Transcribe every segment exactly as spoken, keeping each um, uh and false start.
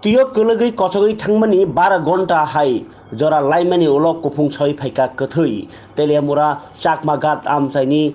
Twiyo kwlwgwi kochogwi thangmani bara gonta hai jora laimani ulo kuphung soi phaikha kwthwi Teliamura Chakmaghat amchaini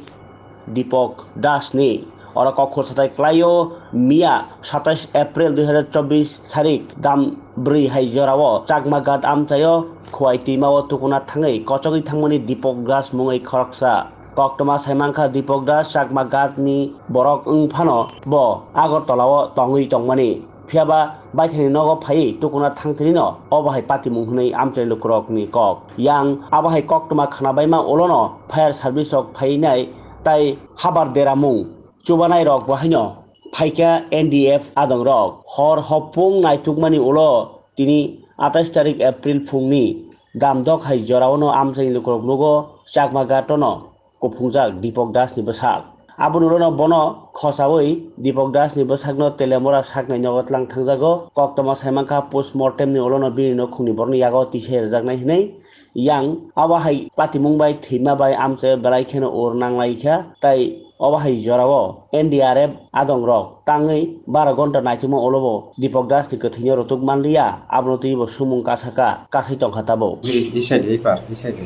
Dipok Das ni. Oro kok khursathai klaio miya satais April dui hazar chobbish tarik dam bwrwi hai jorao Chakmaghat amchaio Khowai twimao tukuna thangwi kochogwi thangmani Dipok Das mungwi khoroksa. Koktwma saimankha Dipok Das Chakmaghat ni borok wng phano bo Agartala o tongwi tongmani. Phiyaba baithangni nogo phaiwi tukuna thangtwlwino obo hai patimung hwnwi amchai lukurokni kok. Yang abo hai koktwma khwnabaima ulono fire service rok phaiwi nai tai habar deramung chubanairok bo haino phaikha N D F adongrok. Hor hopung naitukmani ulo tini atais tarik April phungni damdok hai joraono amchaini lukurok nugo Chakmaghat ono kuphungjak Dipok Das ni bwsak. Aboni ulo no bono khochaui Dipok Das ni bwsakno Teliamura saknai nogo tlang thangjago. Koktwma saimankha post mortem ni ulo no bini nokhungni borokni yago tisai rwjaknai hwnwi. Yang abo hai patimung bai thwima bai amchaio belai kheno ur nanglaikha, tai obo hai jorao N D R F adongrok tangwi baro gonta naitugma ulo bo Dipok Das ni kwthwino rwtuk manliya, abono twibo sumung kasaka kasai tongkha tabuk. Ei side, ei par, ei side,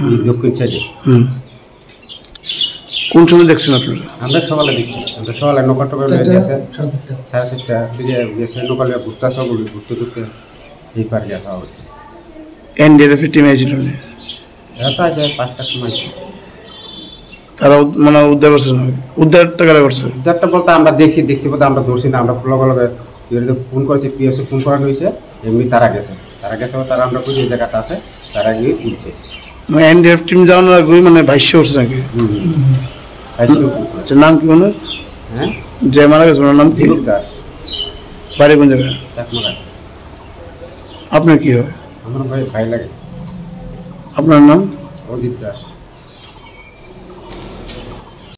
এই দক্ষিণ সাইডে। হুম। কোন সময় দেখছেন আপনারা? আমরা সকালে দেখছি, আমরা সকালে নৌকা টোকা লইয়া গেছে, সাড়ে চারটা দিকে গেছে, নৌকা লইয়া ঘুরতে সব ঘুরতে ঘুরতে এই পার গেছে অবশ্যই। এনডিআরএফ এর টিম আইছিল না? এরা তো আগে পাঁচটার সময় ছিল। তারা উদ-, মানে উদ্ধার করছে না? উদ্ধারটা কারা করছে? উদ্ধারটা বলতে আমরা দেখছি, দেখছি বলতে আমরা ধরছি না, আমরা লগে লগে ফোন করেছি, পিএসএ ফোন করানো হয়েছে, এমনি তারা গেছে, তারা গেছে, তারা আমরা বুঝি এই জায়গাটা আছে, তারা গিয়ে তুলছে। মানে এনডিআরএফ টিম যাওয়ানোর আগেই মানে ভাষ্য উঠছে নাকি? হুম। ভাষ্য উঠছে। আচ্ছা, নাম কি ওনার? হ্যাঁ? যে মারা গেছে ওনার নাম কি? দীপক দাস। বাড়ি কোন জায়গায়? চাকমাঘাট। আপনার কি হয়? আমার ভাই, ভাই লাগে। আপনার নাম? অজিত দাস।